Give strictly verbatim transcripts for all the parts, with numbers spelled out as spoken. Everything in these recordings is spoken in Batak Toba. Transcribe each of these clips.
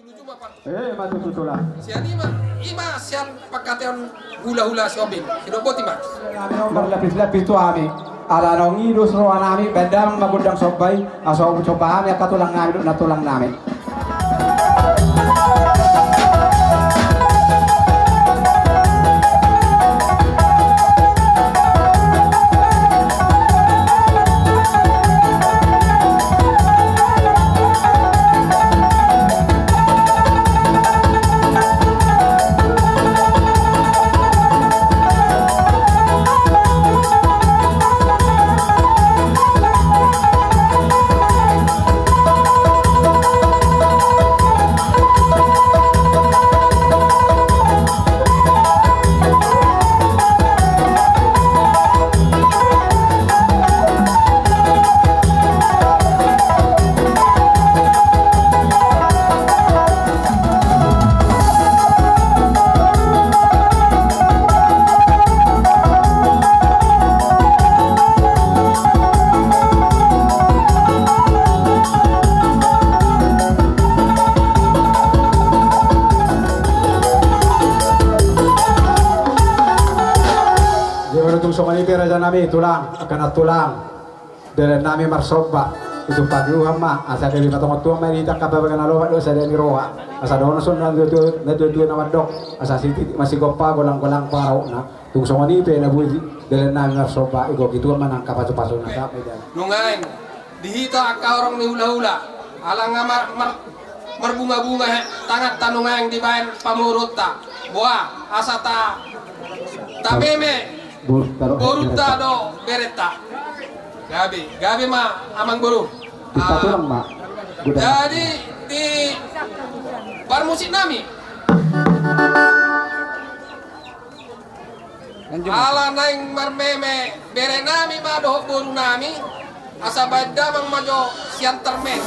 Eh, ma tutu, tulang. Sian i ma, i ma sian pangkataion hulahula si Ompung. Sidok boti ma. Marlapis-lapis tu hami. Ala naung i dos rohanami, baen damang ma gondang somba i, asa somba hami angka tulangnami dohot nantulangnami. Jadi, tung songon i pe rajanami, tulang, angka nantulang. Dalannami marsomba, itumpahi Tuhan ma, asa gabe patongon Tuhan ma di hita angka bagas na lomak dohot sada ni roha. Asa dohonon songon na tuatua, na tuatua na mandok, asa sititi ma sigompa, golanggolang pangarahutna. Tung songon i pe na boi dalannami marsomba, digohi Tuhan ma nang angka pasupasu na sahat ma i. Nuaeng di hita angka horong ni hulahula, ala nga mar-, mar-, marbungabunga, he, tanganta nuaeng dibaen pamoruonta. Boha, asa ta, tameme borunta dohot berenta. Gabe, gabe ma amangboru. Jadi di parmusiknami, ala naeng marmeme berenami ma dohot borunami, asa baen damang ma jo sian termen.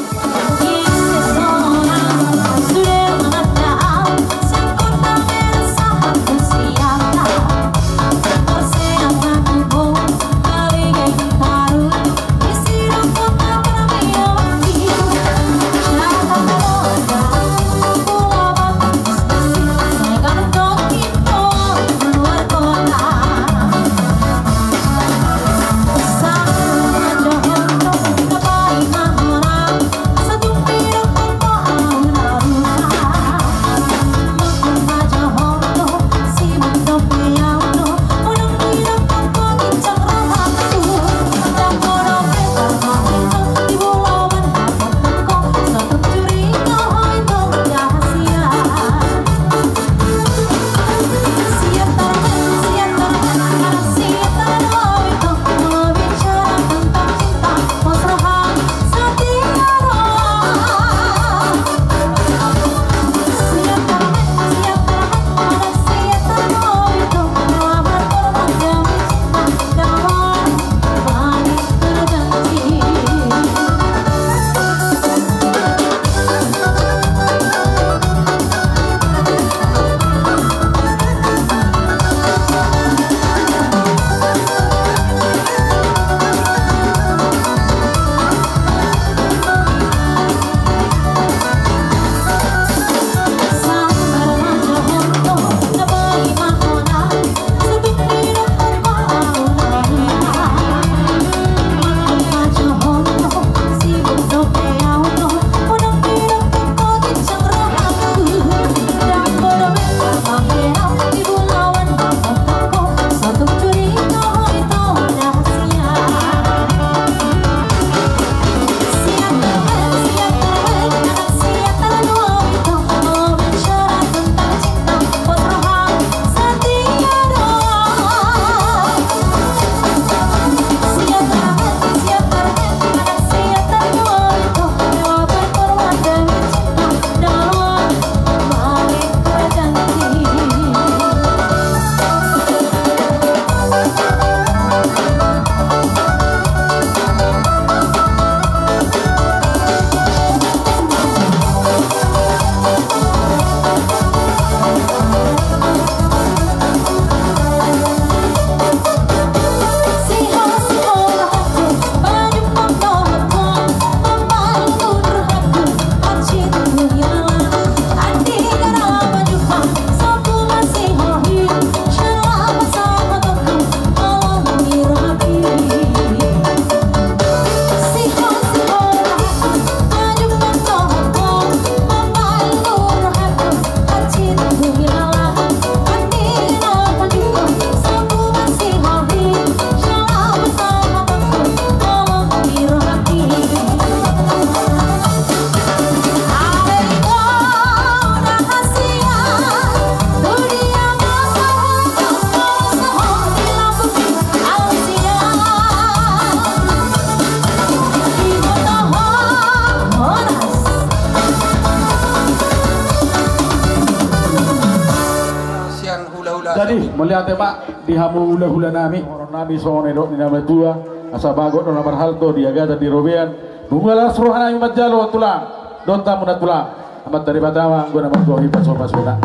Mauliate ma di hamu hulahula nami, dohonon nami songon na nidok ni na matua, asa bagot do na marhalto di agatan di robean. Nunga las roha nami manjalo tulang, dohot hamu na tulang. Amanta Debata ma anggo na manggohi pasupasuna.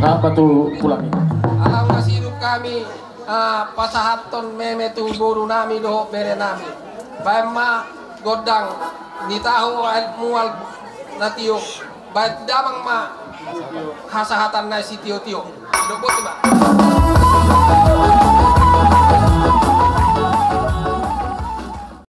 Sahat ma tu tulang i. Alai nunga sidung hami, ah, pasahathon meme tu boru nami dohot bere nami. Baen ma gondang ni tahu aet mual na tio. Baen damang ma hasahatan na sitiotio. Dok boti ma.